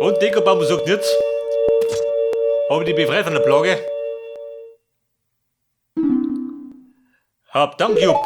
Und Dekobaum sagt jetzt, hab ich dich befreit von der Plage. Hab Dank, Jupp.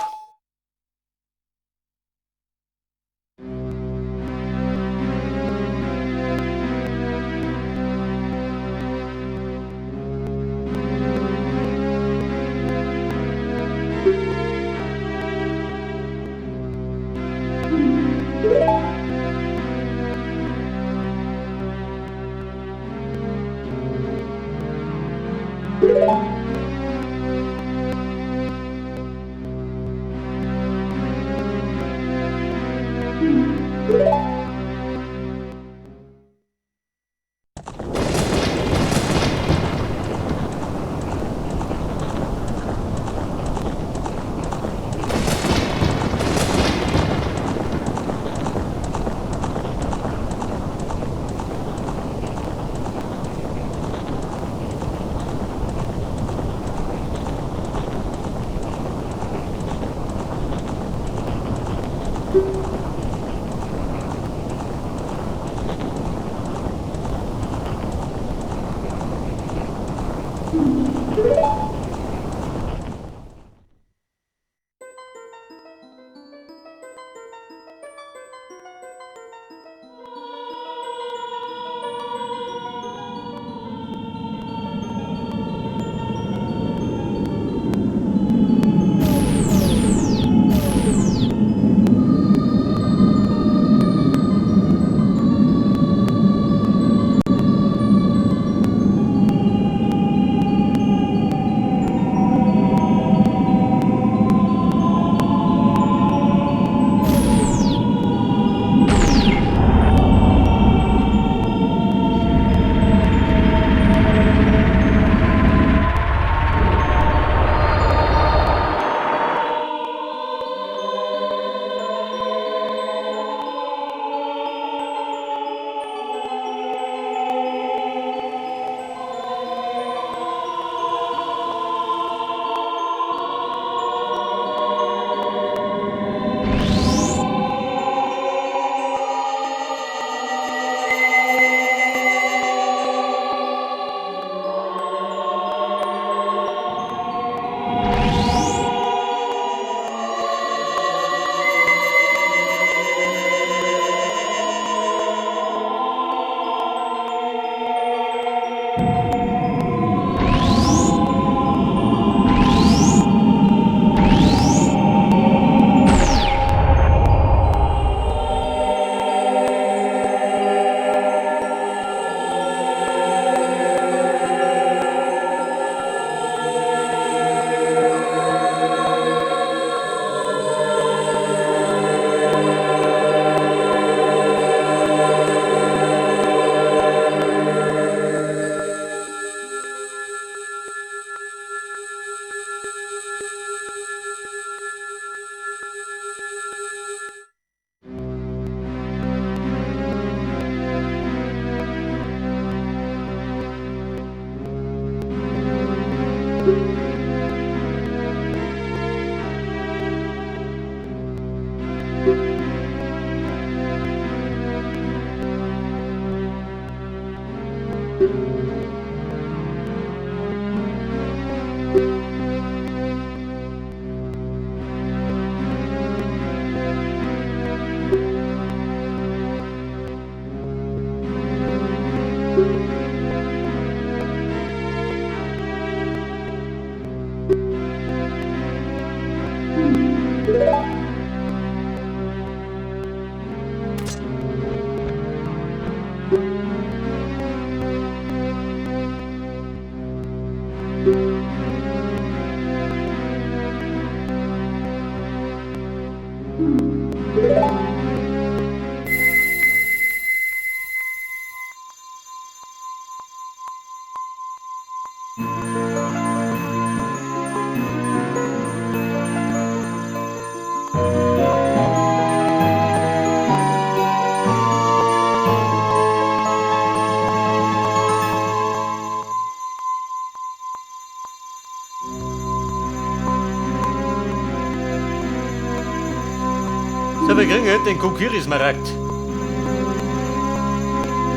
So, wir kriegen heute den Kokiri-Smaragd.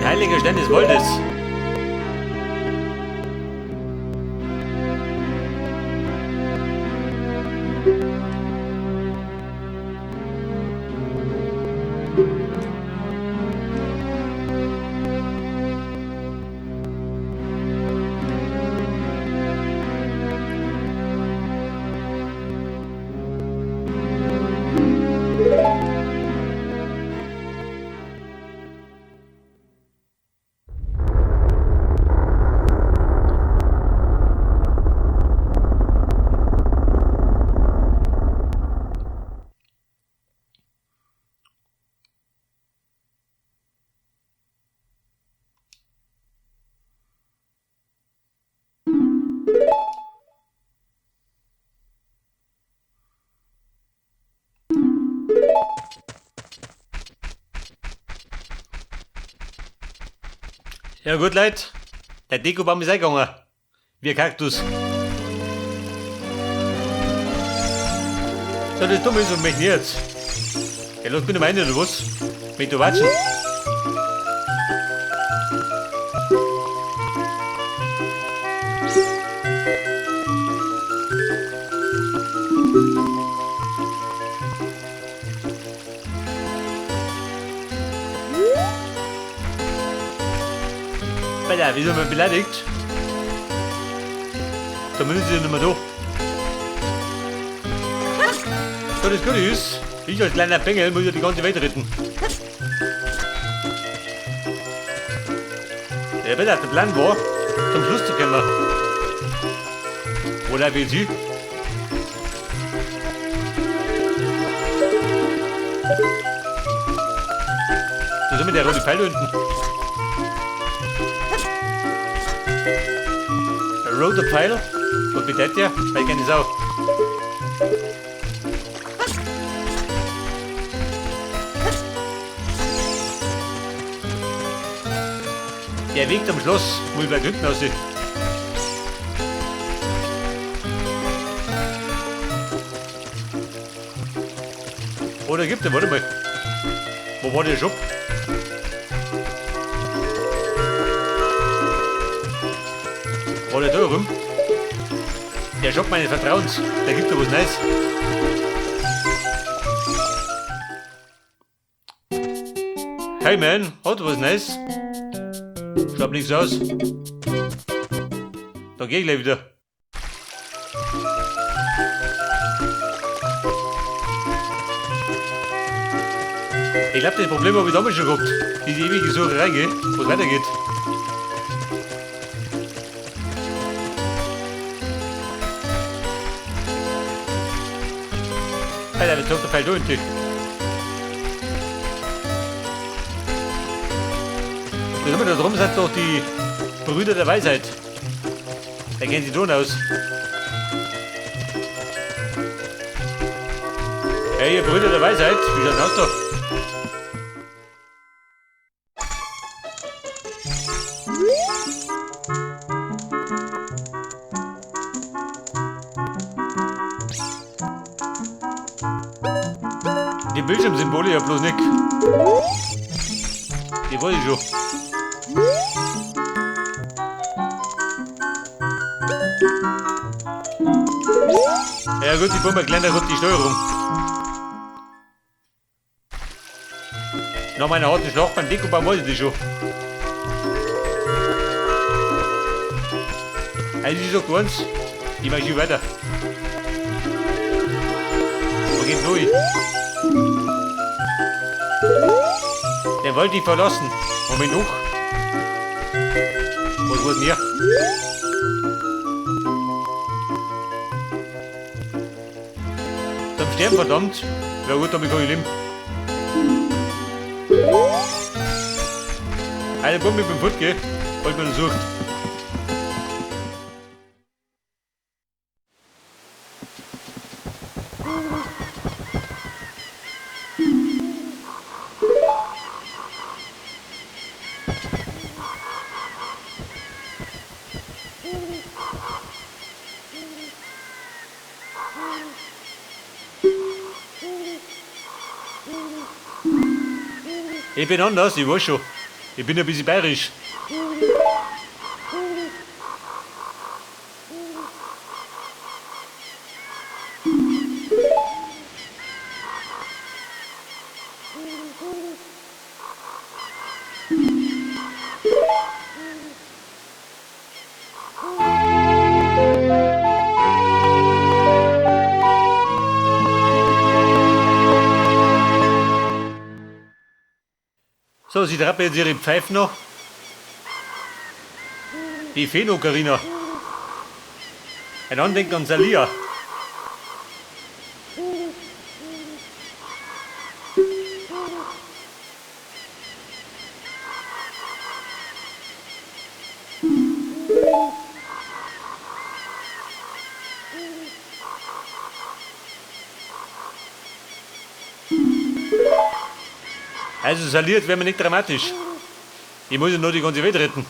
Heiliger Stein des Waldes. Ja gut, Leute, der Dekobaum ist eingegangen. Wie ein Kaktus. So, das dumm ist und mich nicht jetzt. Ja, los, bin ich meine, oder was? Mit du watschen. Alter, wieso man beleidigt? Da müssen sie nicht mehr da. So, das Gute ist, ich als kleiner Bengel muss ja die ganze Welt retten. Ja, bitte, der Plan war, zum Schluss zu kommen. Wo läuft jetzt hin? Da ist immer der rote Pfeil unten. Der rote Pfeil? Was bedeutet der? Weil ich kenne das auch. Der Weg zum Schloss muss ich gleich hinten aussehen. Oder gibt er, warte mal. Wo war der Shop? War der da rum? Der Shop meines Vertrauens, der gibt da was Neues. Hey man, hat was Neues? Schaut nichts aus. Dann geh ich gleich wieder. Ich glaub, das Problem habe ich damals schon gehabt. Diese ewige Sucherei, gell? Wo es weitergeht. Alter, der Tochter fällt unten. Da sind wir da drum, sind doch die Brüder der Weisheit. Da kennen sie schon aus. Hey, ihr Brüder der Weisheit, wie schaut's aus da? Die Bildschirmsymbole ja bloß nicht. Die wollte ich schon. Ja gut, die Pumpe kleiner die Steuerung. Nach meiner harten Schlacht beim Dekobaum weiß ich das schon. Also ich sag eins, ich mach schon weiter. Wo geht's neu? Der wollte dich verlassen. Moment noch. Was wollt ihr? Zum Sterben, verdammt. Ja gut, damit kann ich leben. Eine Bombe mit dem Foot, gell? Wollt man suchen. Ich bin anders, ich weiß schon. Ich bin ein bisschen bayerisch. So, sie trappen jetzt ihre Pfeife noch. Die Feen-Ocarina. Ein Andenken an Salia. Also saliert wäre mir nicht dramatisch. Ich muss ja nur die ganze Welt retten.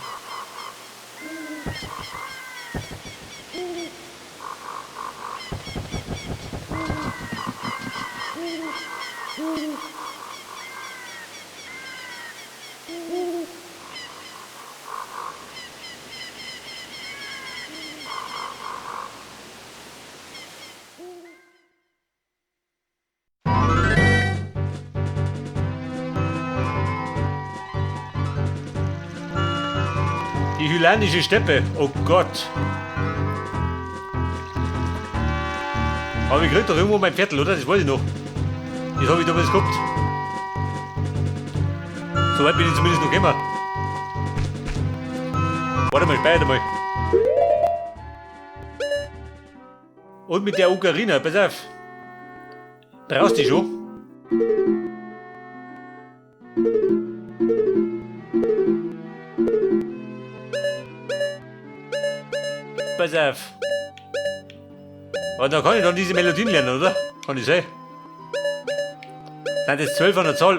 Die hylanische Steppe, oh Gott. Aber ich krieg doch irgendwo mein Viertel, oder? Das weiß ich noch. Das habe ich damals gehabt. So weit bin ich zumindest noch gekommen. Warte mal, speicher mal. Und mit der Ocarina, pass auf. Brauchst du die schon? Pass auf. Und dann kann ich dann diese Melodien lernen, oder? Kann ich sein. Sind das 12 an der Zahl?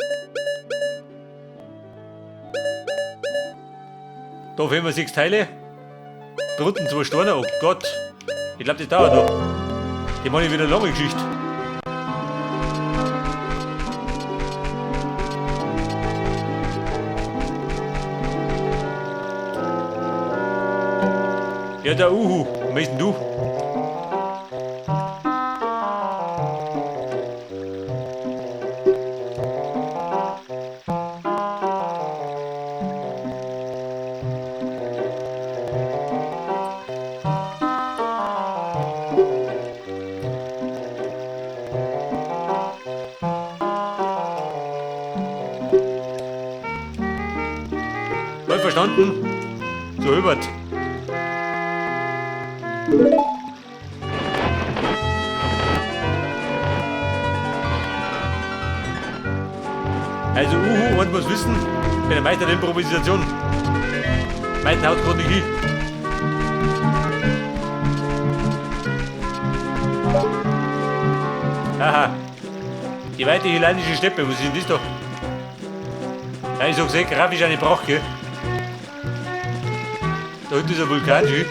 Da fehlen mir 6 Teile. Drunten 2 Steine, oh Gott. Ich glaub, das dauert noch. Die mache ich wieder eine lange Geschichte. Ja, der Uhu. Wo bist denn du? Voll verstanden? So Hubert. Also Uhu, und muss wissen, bin der Meister der Improvisation. Mein haut grad nicht hin. Haha. Die weite hylanische Steppe, was ist denn das da? Ja, ich sag's eh, grafisch eine Pracht, gell? Da hinten ist ein Vulkan, schön.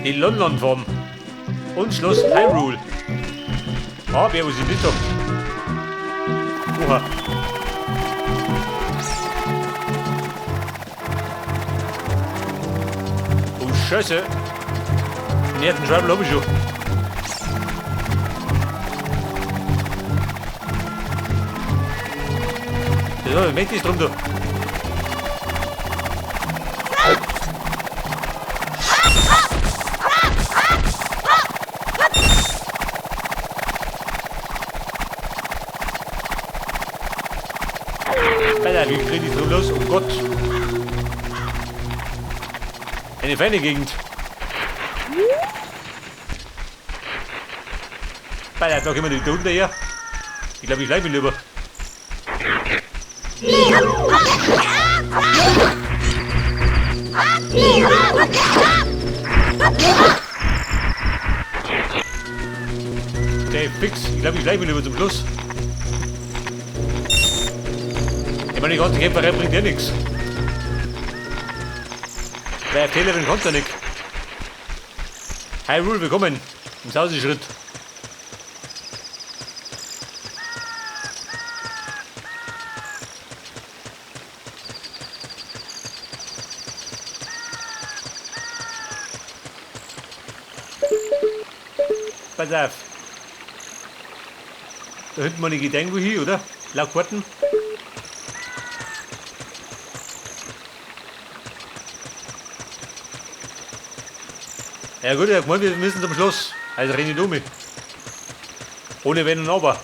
Die Lon Lon Farm. Und Schloss Hyrule. Ah, wer, was ist denn das da? Oha. Oh, Scheiße. Den ersten Schreibel hab ich schon. Ja, mächtig drum da. Alter, wie krieg ich drum los? Oh Gott. Eine feine Gegend. Alter, da kommen die da unten her. Ich glaube, ich schleife mich lieber. Okay, fix. Ich glaube, ich schleife mich lieber zum Schluss. Ich meine, die ganze Kämpferei bringt ja nichts. Wer Fehlerin kommt da nicht. Hyrule, willkommen im Sauseschritt. Pass auf. Da hinten mal eine Gedenk hin, oder? Laut Karten. Ja gut, ich hab gemeint, wir müssen zum Schloss. Also renne ich um. Ohne Wenn und Aber.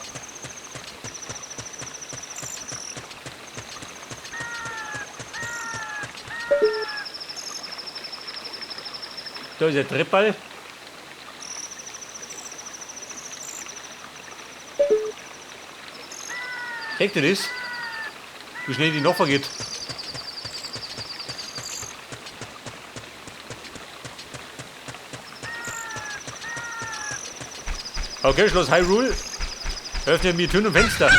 Da ist der Treppal. Seht ihr das? Wie schnell die noch geht. Okay, Schloss Hyrule. Öffnet mir Türen und Fenster.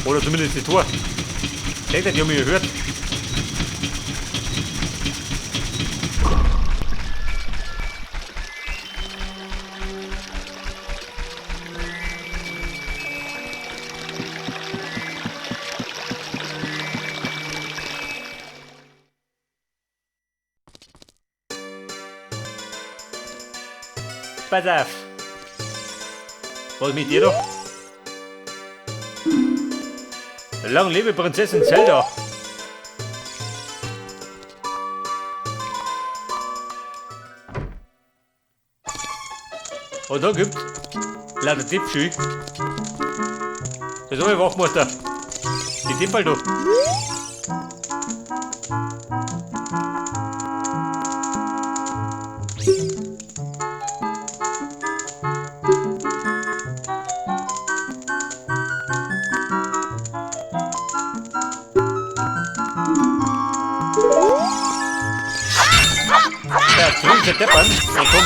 Oder zumindest die Tor. Seht ihr, die haben mich gehört. Pass auf. Was mit dir da? Lang lebe Prinzessin Zelda. Und da gibt's lauter Tippschü. Das ist aber Wachmeister. Die Tippel da. Ja, deppern. Ja, komm.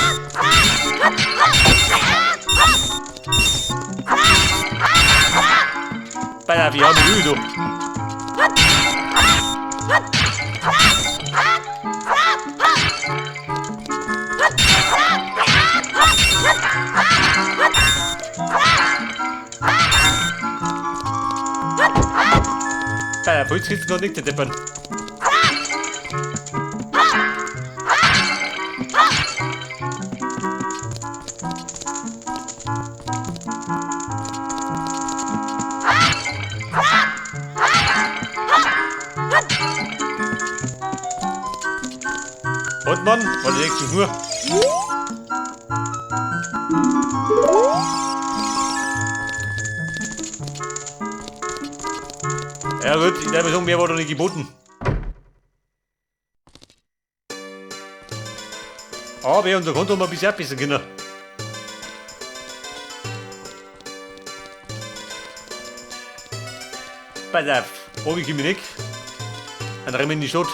Bei wie haben wir du? Bei der Puls noch nicht, deppern. Und Mann, was legst du nur? Ja gut, ich glaube sagen, mehr war doch nicht geboten. Aber unser Konto mal bisher besser können. Pass auf, oben komme ich nicht. Dann rennen wir in die Stadt.